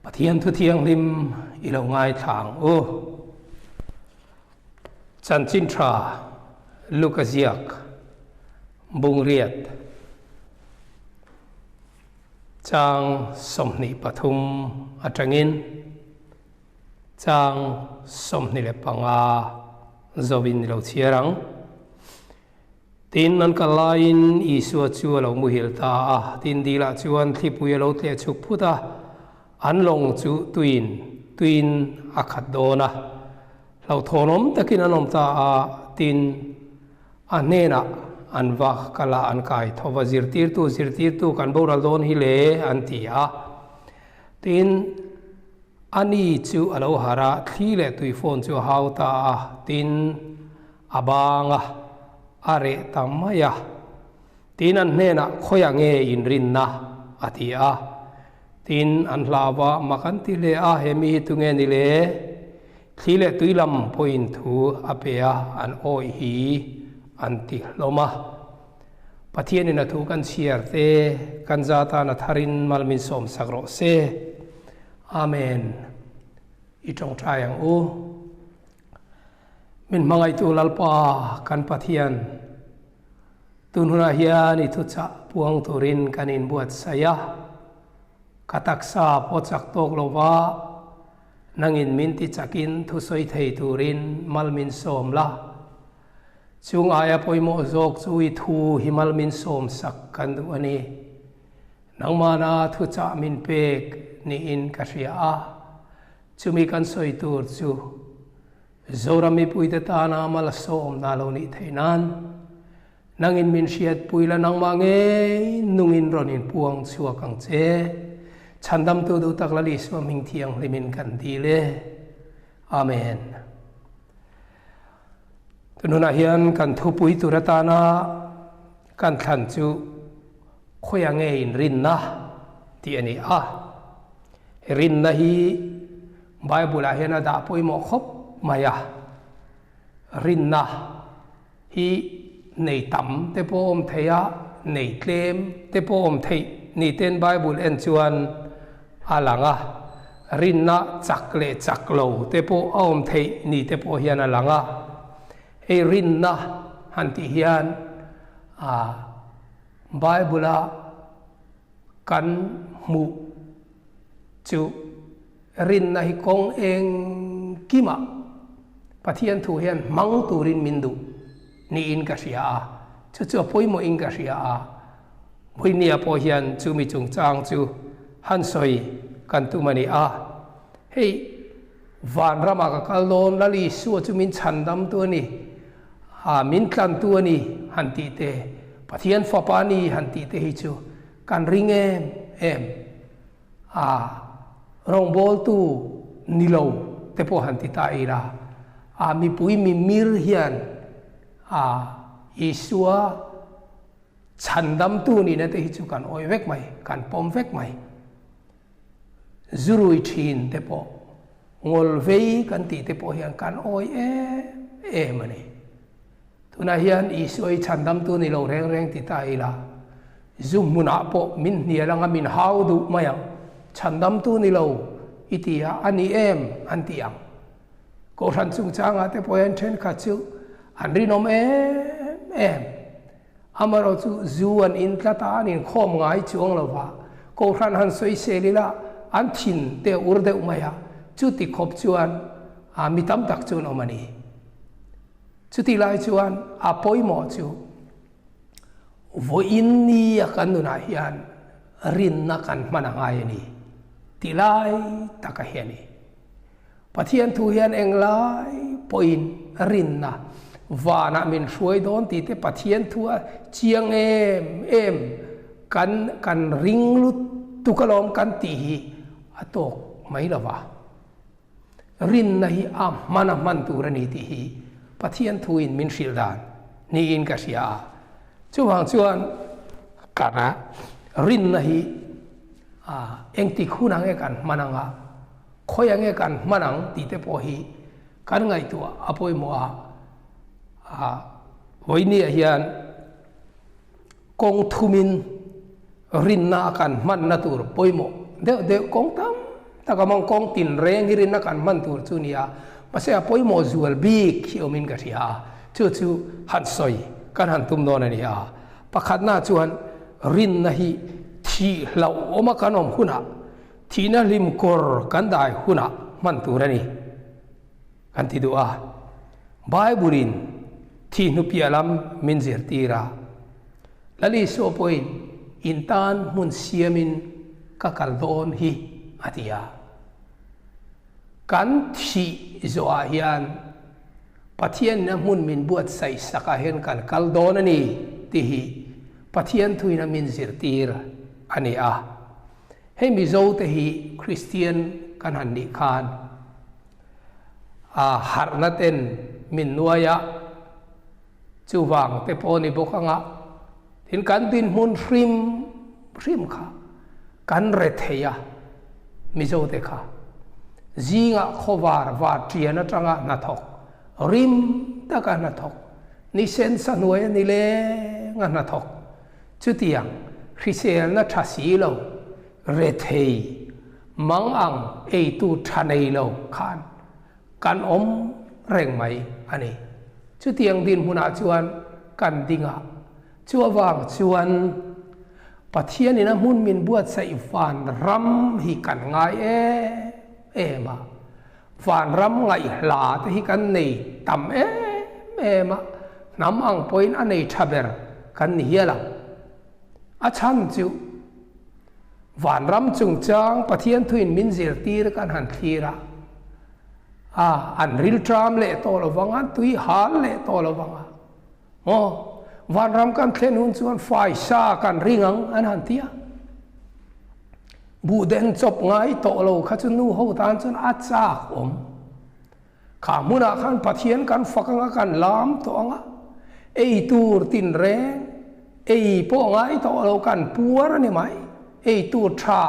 Pathian thu thianghlim i lo ngaithla ang u. Chanchin tha Luka ziak bungriat chang 23 atangin chang 25 zovin i lo chhiar ang. Tin, an kal laiin Isua chu a lo muhil ta a. Tin, dilah chuan thlipui a lo tleh chhuk phut a, an lawng chu tuiin tuiin a khat dawn a. Hlauhthawnawm takin an awm ta a, tin, a hnenah an va kal a, an kai tho va, Zirtirtu, zirtirtu, kan boral dawn hi le, an ti a. Tin, ani chu a lo harh a, thli leh tuifawn chu a hau ta a, tin, A bang a, a reh ta mai a. Tin an hnenah khawiah nge inrinna? a ti a. Tin an hlau a, mak an ti hle a, he mi hi tunge ni le? Thli leh tui lam pawhin thu a pe a, an awih hi an ti hlawm a. Pathianin a thu kan chhiar te, kan za tan a tharin mal min sawmsak rawh se. Amen. I tawngtai ang u. Min hmangaihtu Lalpa kan Pathian, tun hunah hian i thuchah puang turin kan inbuatsaih a, ka taksa pawh chak tawk lo va, nangin min ti chakin thusawi thei turin mal min sawm la. Chung aia pawimawh zawk chu i thu hi mal min sawm sak kan duh a ni. Nangmahna thuchah min pek niin ka hria a. Chumi kan sawi tur chu Zoram mipuite tana malsawmna lo nih theih nan nangin min hriatpui la nangmah ngei nungin rawn inpuang chhuak ang che. Chhandamtu duh tak Lal Isua hming thianghlimin kan dil e. Amen. Tunhunah hian kan thupui tur atana kan thlan chu khawiah nge inrinna tih a ni a. Rinna hi Bible-ah hian a dah pawimawh khawp mai a. Rinna hi nei tam te pawh awm thei a, nei tlem te pawh awm theih ni ten Bible en chuan a lang a. Rinna chak leh chak lo te pawh a awm theih ni te pawh hian a lang a. Hei rinna han tih hian Bible-a Kan hmuh chu rinna hi kawng engkimah Pathian thu hian hmang turin min duh niin ka hria a, chu chu a pawimawhin ka hria a. Vawinia pawh hian chumi chungchang chu han sawi kan tum a ni a. Hei vanramah ka kal dawn, Lal Isua chu min chhandamtu a ni, min tlantu a ni han tih te, Pathian Fapa a ni han tih te hi chu kan ring em em a, rawngbawltu ni lo te pawh han ti ta ila, a mipui mimir hian a Isua chhandamtu nihna te hi chu kan awih vek mai, kan pawm vek mai. Zurui thin te pawh, ngawl vei kan tih te pawh hian kan awi em em a ni. Tunah hian Isua i chhandamtu ni lo reng reng ti ta ila, zu hmunah pawh min hnial anga min hau duh mai ang, chhandamtu ni lo i ti a, a ni em an ti ang. Kohhran chungchangah te pawh hian thenkhat chu an rinawm em em. Amaherawh chu zu an in tlat a, an inkhawm ngai chuang lo va, Kohhran han sawi sel ila an thin te a ur deuh mai a, chuti khawp chuan a mi tam tak chu an awm a ni. Chuti lai chuan a pawimawh chu vawiin ni a kan nunah hian rinna kan hman a ngai a ni tih lai taka hi a ni. Pathian thu hian englai pawhin rinna vanah min hruai dawn tih te Pathian thu a chiang em em kan kan ring lutuk alawm kan tih hi a tawk mai lo va. Rinna hi a hman a hman tur a ni tih hi Pathian thuin min hrilh dan niin ka hria a. Chuvang chuan kana rinna hi a engtik hunah nge kan hman anga Khawi ange kan hman ang tih te pawh hi kan ngaihtuah a pawimawh a, a vawinia hian kawng thumin rinna a kan hmanna tur pawimawh deuh deuh kawng tam tak awm ang, kawng tinreng hi rinna kan hman tur chu nia, mahse a pawimawh zual bik hi awmin ka hria a, chu chu han sawi kan han tum dawn a ni a. Pakhatna chuan rinna hi thih hlauh awma kan awm hunah, thihna hlim kawr kan dai hunah hman tur a ni kan ti duh a. Bible-in thih hnupiah lam min zirtir a. Lal Isua pawhin in tan hmun siamin ka kal dawn hi a ti a. Kan thih zawhah hian Pathianna hmun min buatsaih sakah hian kan kal dawn a ni tih hi Pathian thuin a min zirtir a ni a. Hei Mizote hi Kristian kan han nih khan a harhna ten min nuai a, chuvang te pawh ni bawk anga tin kan dinhmun hrim hrim kha kan re thei a, Mizote kha zingah khawvar var ṭian aṭanga hnathawk, rim taka hnathawk, ni sensa hnuai a ni leng a hnathawk, chutiang hriselna ṭha si lo, re thei mang ang eitu ṭha nei lo khan kan awm reng mai a ni. Chutiang dinhmunah chuan kan ding a, chu avang chuan Pathianin a hmun min buatsaih vanram hi kan ngai em em a, vanram ngaihhla te hi kan nei tam em em a, hnam ang pawhin a nei tha ber kan ni hial ang. A chhan chu vanram chungchang Pathian thuin min zirtir kan han thlir a, a an rilṭam leh tawh lo vang a, tui hal leh tawh lo vang a. Maw? Vanram kan thlen hun chuan faisa kan ring ang an han ti a. Buh den chawp ngai tawh lo kha chu nu ho tan chuan a chak awm. Kha hmunah khan Pathian kan fak anga kan lam tawh anga, ei tur tinreng, ei pawh ngai tawh lo kan puar a ni mai. Ei tur tha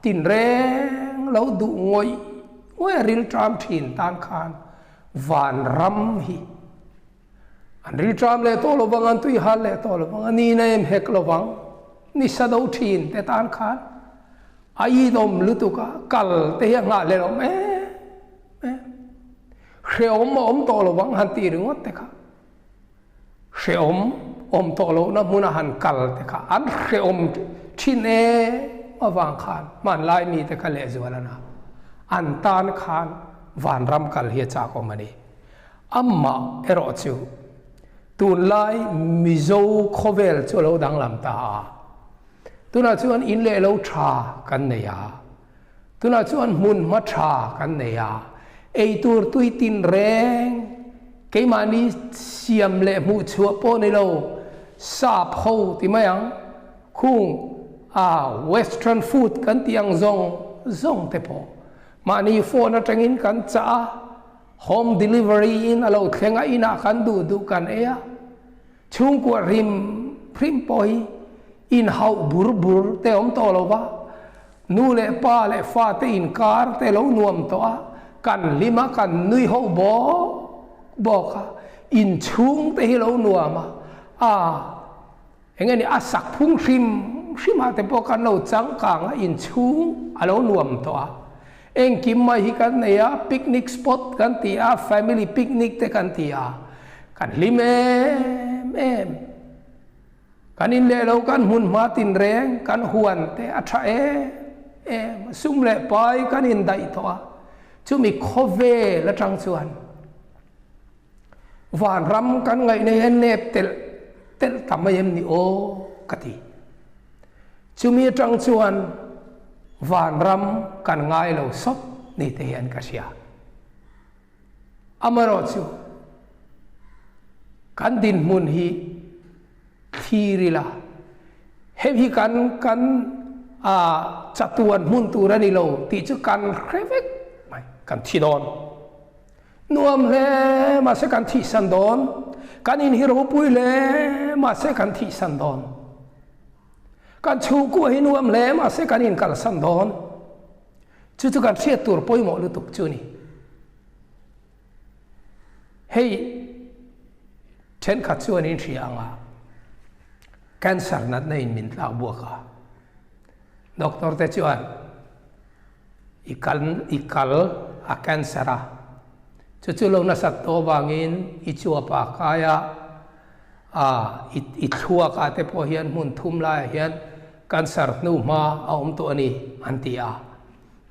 tinreng lo duh ngawih ngawih a rilṭam thin tan khan vanram hi An rilṭam leh tawh lovang, an tui hal leh tawh lovang, a nihna em hek lovang, ni sa do ṭhin te tan khan a inawm lutuk a, kal te hi a nghah leh awm em em. Hrehawm a awm tawh lovang han tih ringawt te kha, hrehawm awm tawh lohna hmuna han kal te kha an hrehawm ṭhin em avang khan hmanlai mite kha lehzual a na, an tan khan vanram kal hi a chakawm a ni. Amah erawh chu tunlai Mizo khawvel chu a lo danglam ta a, tunah chuan in leh lo tha kan nei a, tunah chuan hmun hma tha kan nei a, eitur tui tin reng keimahni siam leh hmuh chhuah pawh ni lo sap ho ti mai ang, khung a western food kan tih ang zawng zawng te pawh mahni phone atangin kan chah a, Home delivery in a lo thleng a, inah kan duh duh kan ei a, chhungkua hrim hrim pawh hi inhauh bur bur te awm tawh lo va, nu leh pa leh fa te inkar te lo nuam tawh a, kan hlim a, kan nui ho bawk bawk a, inchhung te hi lo nuam a, a eng nge ni a sak phung hrim hrim ah te pawh kan lo changkang a, inchhung a lo nuam tawh a. Engkim mai hi kan nei a, picnic spot kan ti a, family picnic te kan ti a, kan hlim em em. Kan in leh lo kan hmun hma tinreng, kan huan te a tha em em, sum leh pai kan indaih tawh a, chumi khawvel atang chuan vanram kan ngaihna hian nep telh telh ta mai em ni aw ka ti. Chumi atang chuan vanram kan ngai lo sawp ni te hian ka hria. Amaherawh chu kan dinhmun hi thlir ila, hei hi kan kan a chatuan hmun tur a ni lo tih chu kan hre vek mai, kan thi dawn. Nuam hle mahse kan thihsan dawn, kan in hi ropui hle mahse kan thihsan dawn. Kan chhungkua hi nuam hle mahse kan inkalsan dawn. Chu chu kan hriat tur pawimawh lutuk chu ni. Hei thenkhat chuan in hria anga cancer natna in min tlak buak a. Doctor te chuan. I kal i kal a cancer a, chu chu lo nasat tawh avangin i chuap a kai a, a i i thluak ah te pawh hian hmun thum laiah hian cancer hnu hma a awm tawh a ni an ti a,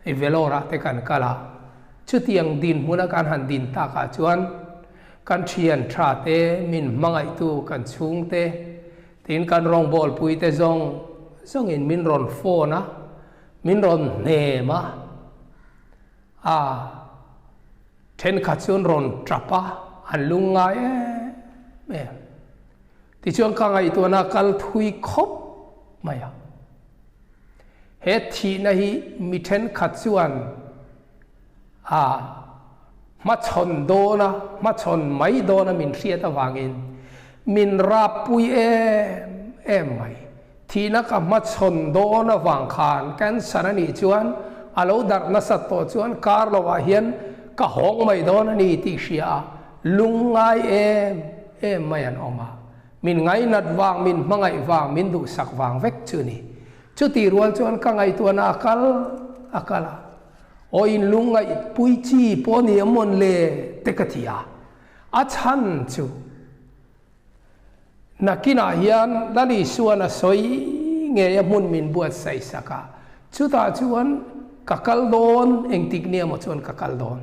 hei Vellore ah te kan kal a, chutiang dinhmun a kan han din tak ah chuan kan thian tha te, min hmangaihtu kan chhungte, tin kan rawngbawlpui te zawng zawngin min rawn phone a, Min rawn hnem a, a thenkhat chu an rawn tap a, an lung ngai em em. Tichuan ka ngaihtuahna a kal thui khawp mai a. He thihna hi mi thenkhat chuan a hmachhawn dawn a, hmachhawn mai dawn a min hriat avangin min rappui em em mai. Thihna ka hmachhawn dawn avang khan cancer a nih chuan a lo darh nasat tawh chuan kar lovah hian ka hawng mai dawn a ni tih hria a, lung ngai em em mai an awm a. Min ngainat vang, min hmangaih vang, min duhsak vang vek chu ni. Chutih rual chuan ka ngaihtuahna a kal a kal a, aw in lungngaih pui chi pawh ni a mawn le te ka ti a, a chhan chu. Nakinah hian Lal Isuan a sawi ngei a hmun min buatsaih sak a, chutah chuan ka kal dawn, engtik nia maw chuan ka kal dawn.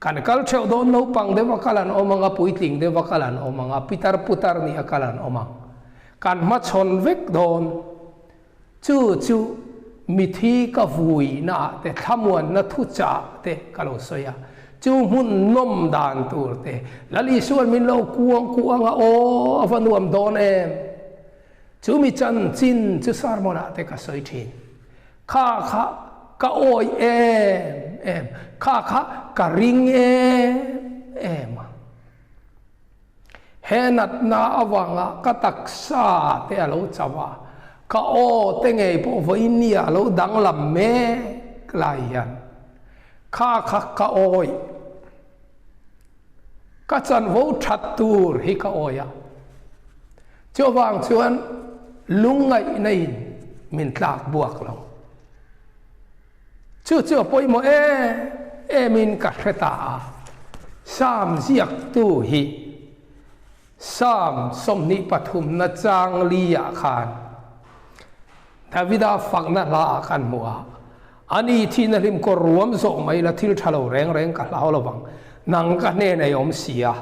Kan kal theuh dawn naupang deuh a kal an awm ang a, puitling deuh a kal an awm ang a, pitar putar nih a kal an awm ang. Kan hmachhawn vek dawn. Chu chu mithi ka vui naah te thlamuanna thuchah te ka lo sawi a, chu hmun nawm dan tur te Lal Isuan min lo kuang kuang a, aw a va nuam dawn em! Chu mi chanchin chu sermon ah te ka sawi thin. Kha kha ka awih em em, kha kha ka ring em em a. He natna avanga ka taksa te a lo chauh a, ka aw te ngei pawh vawiin nia a lo danglam mek lai hian kha kha ka awih, ka chanvo that tur hi ka awih a. Chuvang chuan lungngaihna in min tlak buak lo. Chu chu a pawimawh em emin ka hre ta a, Sam ziaktu hi Sam 23na chang liah khan Davida fakna hla ah kan hmu a, Ani thihna hlim kawr ruam zawh mai la thil tha lo reng reng ka hlau lovang, nang ka hnen ei awm si a,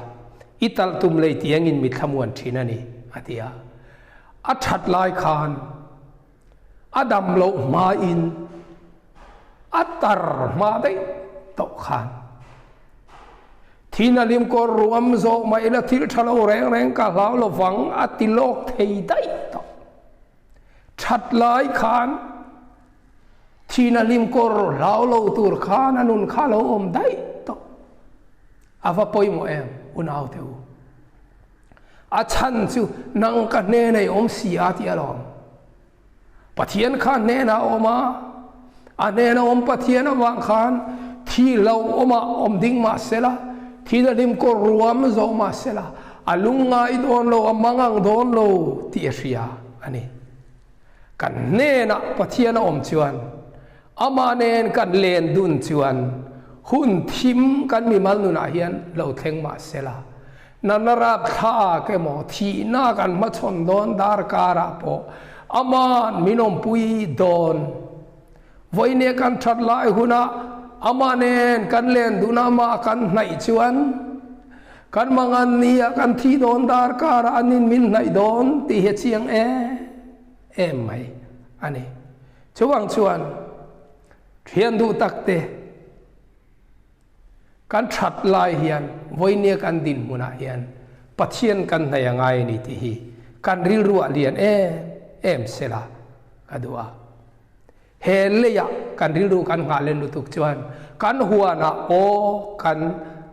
i talh tum lei tiangin mi thlamuan thin a ni, a ti a. A that lai khan A dam loh hmain a tar hma daih tawh khan thin a lim kawr ruam zawh mai ila thil tha lo reng reng ka hlau lovang a ti lawk thei daih tawh. That lai khan thin a lim kawr hlau lo tur khan a nun kha lo awm daih tawh. A va pawimawh em unaute u. A chhan chu nang ka hnena i awm si a tih alawm. Pathian kha hnena a awm a, a hnena awm Pathian avang khan thi lo awmah awm ding mah sela, thi na hlim kawr ruam zawh mah sela, a lungngai dawn lo, a mangang dawn lo tih a hria a ni. Kan hnenah Pathian a awm chuan, amah nen kan len dun chuan hun thim kan mimal nunah hian lo thleng mah sela, Nana rap thlak emaw thihna kan hmachhawn dawn darkarah pawh aman min awmpui dawn. Vawinia kan that lai hunah amah nen kan len dun a, amah kan hnaih chuan kan mangan nia kan thih dawn darkarah anin min hnaih dawn tih hi a chiang em em mai a ni. Chuvang chuan thian duh takte. Kan that lai hian vawinia kan dinhmunah hian Pathian kan hnaih a ngai a ni tih hi kan rilruah lian em em sela ka duh a. He leiah kan rilru kan nghah len lutuk chuan kan huanah aw kan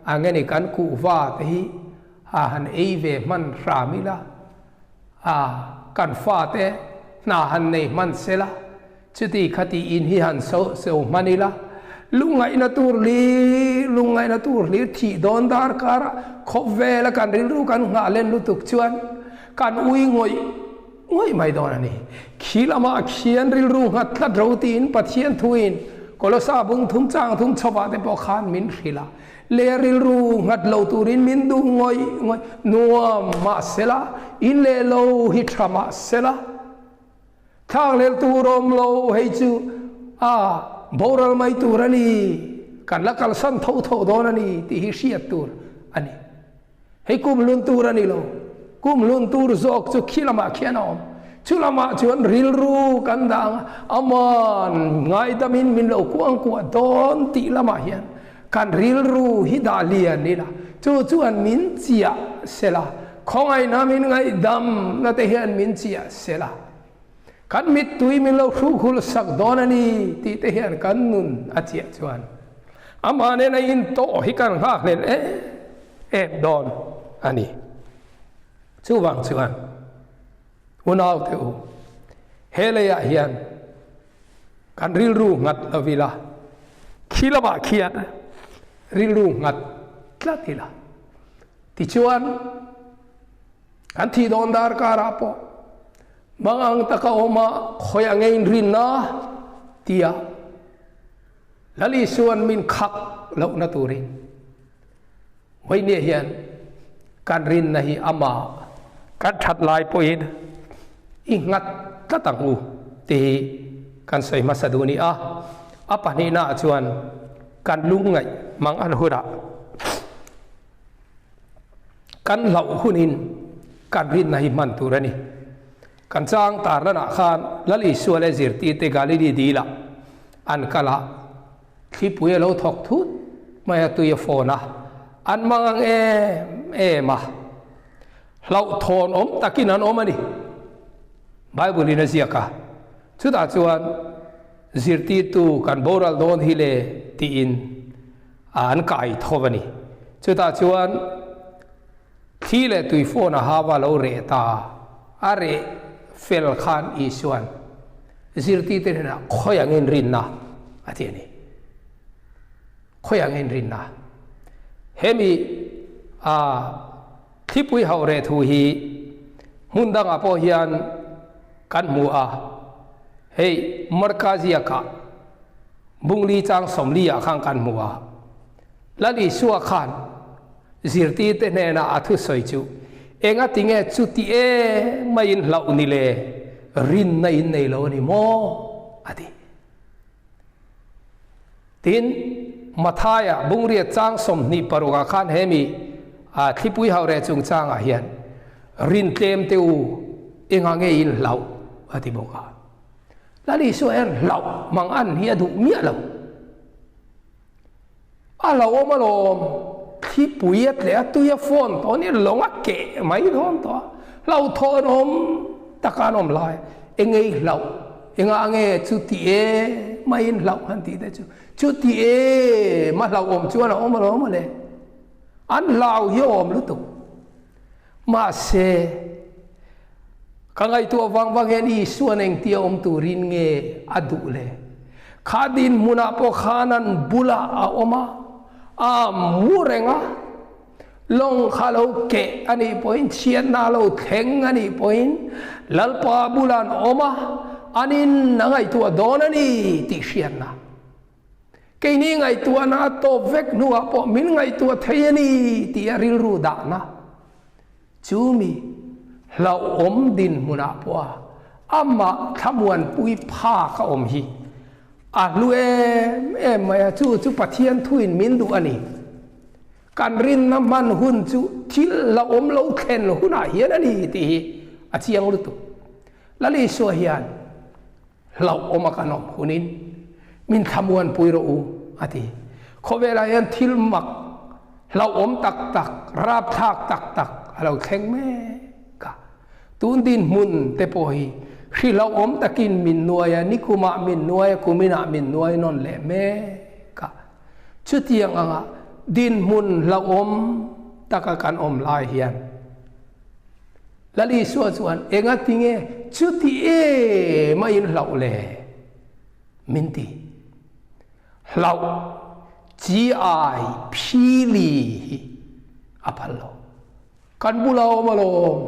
a nge ni kan kuhva te hi a han ei ve hman hram ila a kan fate hna han nei hman sela Chuti khati in hi han so so hman ila, lungngaihna tur hlir, lungngaihna tur hlir thih dawn dar karah khawp vela kan rilru kan nghah len lutuk chuan kan ui ngawih ngawih mai dawn a ni. Khi lamah khian rilru nghat tlat ro tiin Pathian thuin Kolosa bung thum chang thum chhovah te pawh khan min hrilh a, le rilru nghat lo turin min duh ngawih ngawih nuam mahsela, in leh lo hi tha mahsela, thlakhlel tur awm lo hei chu a boral mai tur a ni, kan la kalsan tho tho dawn a ni tih hi hriat tur a ni. Hei kum hlun tur a ni lo. Kum hlun tur zawk chu khi lamah khian a awm. Chu lamah chuan rilru kan dah ang a, aman ngaidamin min lo kuangkuah dawn tih lamah hian kan rilru hi dah lian ila, chu chuan min chiah sela, khawngaihna min ngaihdam na te hian min chiah sela, kan mittui min lo hruhhul sak dawn a ni tih te hian kan nun a chiah chuan amah nena intawh hi kan nghakhlel em em dawn a ni. Chuvang chuan unaute u, he leiah hian kan rilru nghat lo ila, khi lamah khian rilru nghat tlat ila, tichuan kan thih dawn darkarah pawh mangang taka awma khawi a ngei inrinna tia Lal Isuan min khak lohna turin Vawinia hian kan rinna hi amah kan that lai pawhin i nghat tlat ang u tih hi kan sawi hmasa duh a ni a. A pahnihnaah chuan kan lungngaih mang an hunah kan hlauh hunin kan rinna hi hman tur a ni. Kan chang tarlanah khan Lal Isua leh zirtirte Galili dilah an kal a, thlipui a lo thawk thut mai a, tui a fawn a, an mang ang em em a, hlauhthawn awm takin an awm a ni. Bible-in a ziak a, chutah chuan zirtirtu kan boral dawn hi le tiin an kai tho a ni. Chutah chuan Thli leh tui phone a hava lo reh ta a reh fel khan Isuan zirtirte hnenah khawi angin rinna a ti a ni. Khawi angin rinna. Hemi a thlipui hauh reh thu hi hmun dangah pawh hian kan hmu a, hei Marka ziakah Bungli chang 40 ah khan kan hmu a, Lal Isua khan Zirtirte hnenah a thusawi chu, Enga tinge chuti em maiin hlauh ni le, rinna in nei lo a ni maw? a ti. Tin, Mathaia bungriat chang 26 ah khan hemi thlipui haureh chungchangah hian, Rin tlem te u, enga nge in hlauh? a ti bawk a. Lal Isua hian hlauh mang an hi a duh miah lo. A lo awm alawm, thlipui a tleh a, tui a fawn tawh a ni, lawng a keh mai dawn tawh a, hlauhthawn awm taka an awm lai, eng ei hlauh, engah nge chuti e maiin hlauh han tih te chu, chuti e ma hlauhawm chuan a awm alawm mawle, an hlau hi a awm lutuk. Mahse, ka ngaihtuah vang vang hian Isua'n engtia awm turin nge a duh le? Kha dinhmunah pawh khan an bulah a awm a, a mu reng a, lawng kha lo keh a nih pawhin, chhiatna a lo thleng a nih pawhin Lalpa bulah an awm a, an in a ngaihtuah dawn a ni tih hriatna. Keini ngaihtuahna a tawp vek hnuah pawh min ngaihtuah thei a ni tih a rilru dahna chu mi hlauhawm dinhmunah pawha amah thlamuanpui phak a awm hi a hlu em em mai a, chu chu Pathian thuin min duh a ni. Kan rinna hman hun chu thil hlauhawm lo thlen hunah hian a ni tih hi a chiang lutuk. Lal Isua hian Hlauhawm a kan awm hunin min thlamuan pui rawh u, a ti. Khawvelah hian thil mak, hlauhawm tak tak, rapthlak tak tak a lo thleng mek a. Tun dinhmun te pawh hi hri hlauhawm takin min nuai a, nikumah min nuai a, kuminah min nuai nawn leh mek a. Chutiang anga dinhmun hlauhawm taka kan awm lai hian, Lal Isua chuan, Enga tinge chuti em a in hlauh le? Min ti. Hlauh chi ai phili hi a phal lo. Kan bula awm alawm.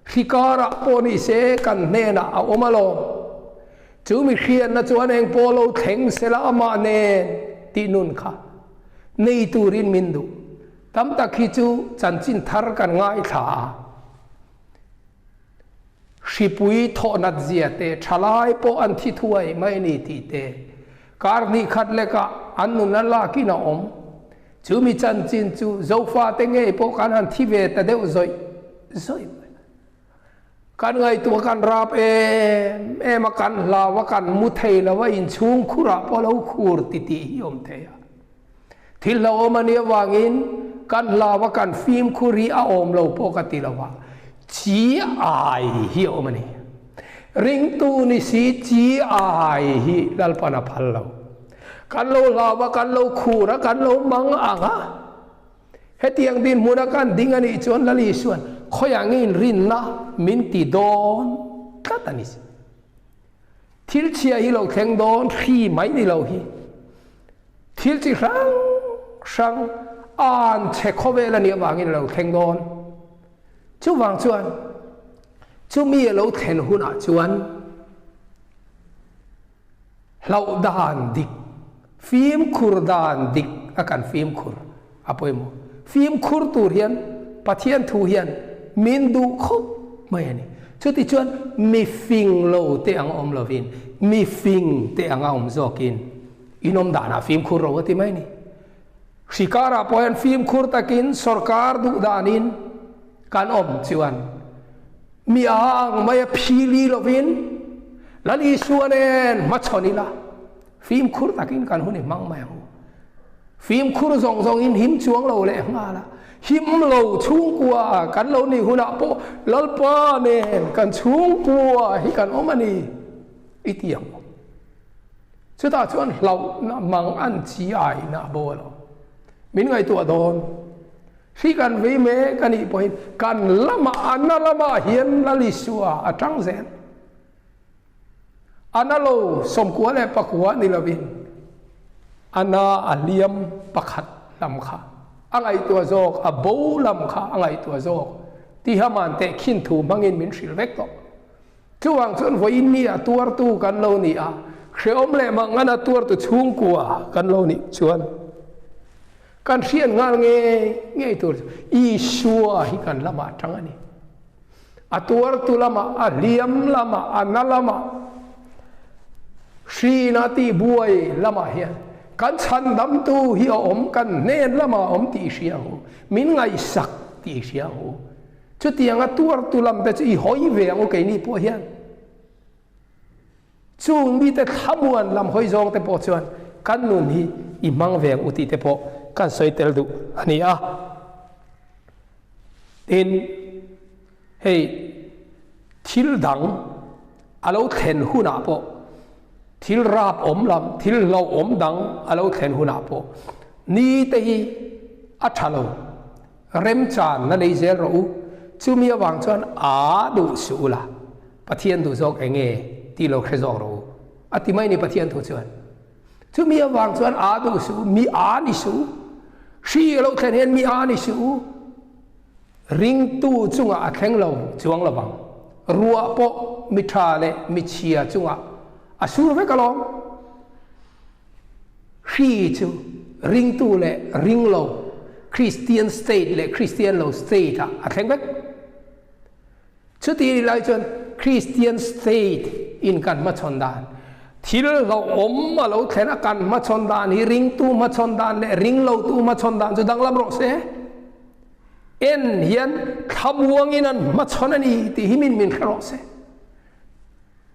Hri karah pawh ni se kan hnenah a awm alawm. Chu mi hriatna chuan eng pawh lo thleng sela amah nen tih nun kha nei turin min duh. Tam tak hi chu chanchin thar kan ngaithla a. Hripui thawhnat zia te, thalai pawh an thi thuai mai ni tih te, kar hnih khat lekah an nun a lakin a awm. Chu mi chanchin chu Zofate ngei pawh kan han thi ve ta deuh zawih zawih mai. Kan ngaihtuah kan rap em em a, kan hlau a, kan mu thei lo a, inchhung khurah pawh lo khur ti tih hi awm thei a. Thil hlauhawm a nih avangin kan hlau a, kan fimkhur hi a awm lo pawh ka ti lo a, chi ai hi a awm a ni. Ringtu ni si chi ai hi Lalpan a phal lo. Kan lo hlau a, kan lo khur a, kan lo mang ang a. Hetiang dinhmuna kan ding a nih chuan Lal Isuan khawiah nge inrinna min ti dawn tlat a ni. Thil chhia hi lo thleng dawn hri mai ni lo hi. Thil chi hrang hrang an chhe khawvel a nih avangin a lo thleng dawn. Chuvang chuan chumi a lo thlen hunah chuan Hlauh dan dik, fimkhur dan dik a kan fimkhur a pawimawh. Fimkhur tur hian Pathian thu hian min duh khawp mai a ni. Chutichuan mi fing lo te ang awm lovin mi fing te anga awm zawkin inawm danah fimkhur ro a ti mai a ni. Hrikarah pawh hian fimkhur takin sorkar duh danin kan awm chuan Mi ang mai a phili lovin Lal Isua nen hmachhawn ila, fimkhur takin kan hun i hmang mai ang u. Fimkhur zawng zawngin him chuang lo leh nghal a, him lo chhungkua kan lo nih hunah pawh Lalpa nen kan chhungkua hi kan awm a ni i ti ang u. Chutah chuan hlauhna mang an chi aina a bo a lo. Min ngaihtuah dawn. Hri kan vei mek a nih pawhin kan lamah a na lamah hian Lal Isua a tang zel. A na lo 99 ni lovin a na a hliam pakhat lam kha a ngaihtuah zawk, a bo lam kha a ngaihtuah zawk tiha man tehkhin thu hmangin min hrilh vek tawh. Chuvang chuan vawiin mi a tuartu kan lo ni a, hrehawm leh mangan a tuartu chhungkua kan lo nih chuan Kan hriat nghal ngei ngei tur chu Isua hi kan lamah tang a ni. A tuartu lamah, a hliam lamah, a na lamah, hrina tihbuai lamah hian kan chhandamtu hi a awm, kan hnen lamah a awm tih i hria ang u. Min ngaihsak tih i hria ang u. Chutiang a tuartu lam te chu i hawi ve ang u keini pawh hian. Chung mite thlamuan lam hawi zawng te pawh chuan kan nun hi i hmang ve ang u tih te pawh kan sawi tel duh a ni a. Tin, hei thil dang a lo thlen hunah pawh, thil rap awm lam, thil hlauhawm dang a lo thlen hunah pawh ni te hi a tha lo, remchan na nei zel rawh u. Chumi avang chuan a duh suh ula. Pathian duh zawk eng nge tih lo hre zawk rawh u a ti mai ni Pathian thu chuan. Chumi avang chuan a duh suh u, mi a ni suh u, hri a lo thlen hian mi a ni suh u, ringtu chungah a thleng lo chuang lo vang, ruah pawh mi tha leh mi chhia chungah a sur vek alawm. Hri chu ringtu leh ring lo, Christian state leh Christian lo state ah a thleng vek. Chuti nih lai chuan Christian state in kan hmachhawn dan, thil hlauhawm a lo thlen a kan hmachhawn dan hi ringtu hmachhawn dan leh ringlotu hmachhawn dan chu danglam rawh se. En hian thlamuangin an hmachhawn a ni tih hi min min hre rawh se.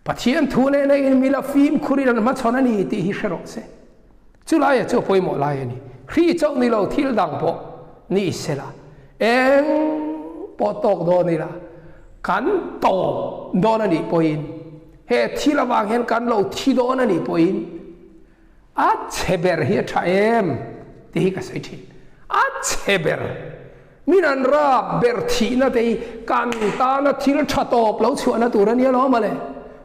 Pathian thu nena in mila fimkhurin an hmachhawn a ni tih hi hre rawh se. Chulaia chu a pawimawh lai a ni. Hri chauh ni lo thil dang pawh ni sela, eng pawh tawk dawn ila, kan tawp dawn a nih pawhin, he thil avang hian kan lo thi dawn a nih pawhin, a chhe ber hi a tha em tih hi ka sawi thin. A chhe ber, min an rap ber thihna te hi kan tana thil tha tawp lo chhuahna tur a nia lo mawle.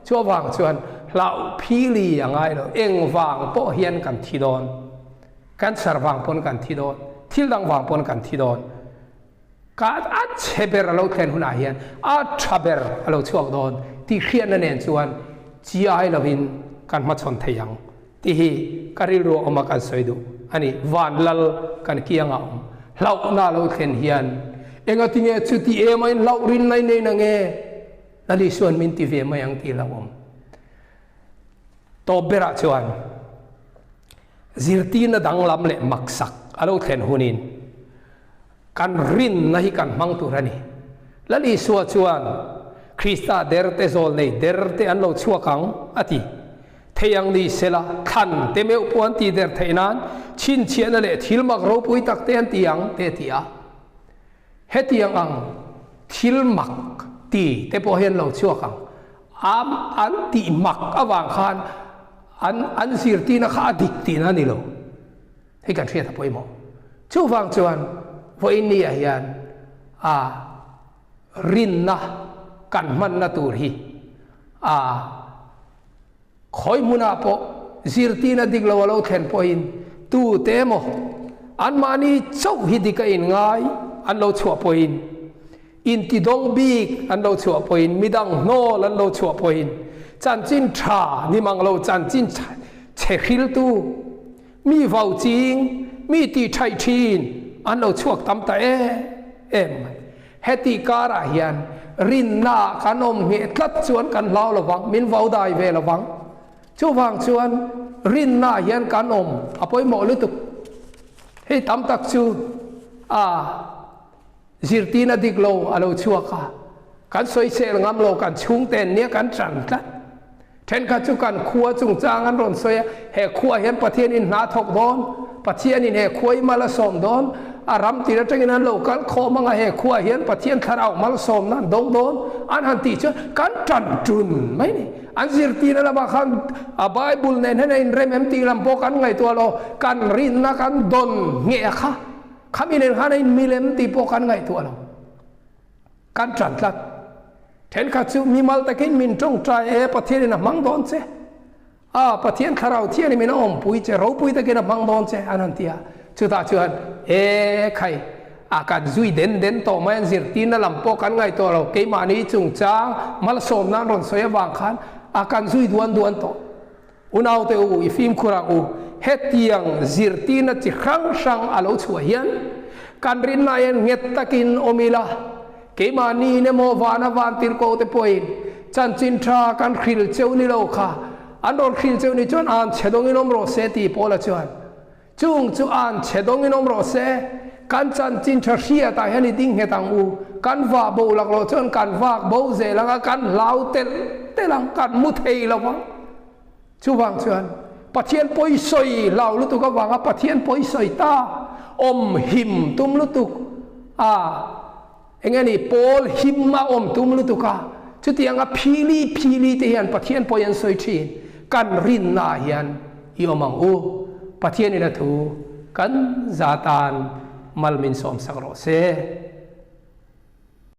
Chu avang chuan hlauh phili a ngai lo, eng vang pawh hian kan thi dawn, cancer vang pawn kan thi dawn, thil dang vang pawn kan thi dawn. Ka a chhe ber a lo thlen hunah hian a tha ber a lo chhuak dawn tih hriatna nen chuan. Chi ai lovin kan hmachhawn thei ang tih hi ka rilru a awm a kan sawi duh a ni. Van lal kan kiangah awm hlauhna lo thlen hian engati nge chuti em a in hlauh rin nai nei na nge Lal Isua'n min ti ve mai ang tih hlauh awm. Tawp berah chuan zirtirna danglam leh maksak a lo thlen hunin kan rinna hi kan hmang tur a ni. Lal Isua chuan Krista derte zawl nei derte an lo chhuak ang a ti. Thei ang ni sela thlan te meuh pawh an ti der theih nan chhinchhiahna leh thil mak ropui tak te an ti ang te a ti a. Hetiang ang thil mak ti te pawh hian lo chhuak ang. Am an tih mak avang khan an an zirtirna kha a dik tihna a ni lo. Hei kan hriat a pawimawh. Chuvang chuan vawiin ni ah hian a rinna kan hmanna tur hi a khawi hmunah pawh zirtirna dik lo a lo thlen pawhin tute emaw anmahni chauh hi dik a inngai an lo chhuah pawhin Intidawng bik an lo chhuah pawhin, midang hnawl an lo chhuah pawhin, chanchin tha ni mang lo chanchin chhe hriltu, mi vau ching, mi tih thaih thin an lo chhuak tam ta em em mai. Hetih karah hian rinnaah kan awm ngheh tlat chuan kan hlau lovang, min vau dai ve lovang. Chuvang chuan rinnaah hian kan awm a pawimawh lutuk. Hei tam tak chu a. Zirtirna dik lo a lo chhuak a, kan sawisel ngam lo, kan chhungten nia kan ṭan tlat. Ṭhenkhat chu kan khua chungchang an rawn sawi a, he khuaah hian Pathianin hna thawk dawn, Pathianin he khua i mal a sawm dawn, a ram tir aṭangin an lo kal khawm ang a, he khuaah hian Pathian thlarau malsawmna an dawng dawn an han tih chuan kan ṭan ṭun mai ni. An zirtirna lamah khan a Bible nen hian a inrem em tih lam pawh kan ngaihtuah lo, kan rinna kan dawn ngheh kha. Khami nen khan a in milem tih pawh kan ngaihtuah lo. Kan ṭan tlat. Ṭhenkhat chu mimal takin min ṭawngṭai e, Pathianin a hmang dawn che. A, Pathian thlarau thianin min a awmpui che, ropui takin a hmang dawn che, an han ti a. Chutah chuan, E khai, a kan zui den den tawh mai, an zirtirna lam pawh kan ngaihtuah lo, keimahni chungchang malsawmna an rawn sawi avang khan a kan zui duan duan tawh. Unaute u, i fimkhur ang u. Hetiang zirtirna chi hrang hrang a lo chhuah hian kan rinna hian nghet takin awm ila, keimahniin emaw vana vantirhkoh te pawhin chanchin tha kan hril cheu ni lo kha, an rawn hril cheu ni chuan an chhe dawngin awm rawh se tih Paula chuan Chung chu an chhe dawngin awm rawh se, kan chanchin tha hriatah hian i ding nghet ang u, kan vah bo lak loh chuan kan vak bo zel ang a, kan hlau telh telh ang, kan mu thei lo vang. Chuvang chuan Pathian pawisawi hlau lutuk avanga Pathian pawisawi ta awm him tum lutuk a, eng nge ni, pawl him a awm tum lutuk a, chutianga phili phili te hian Pathian pawi an sawi thin, kan rinnaah hian i awm ang u, Pathianin a thu kan za tan mal min sawmsak rawh se.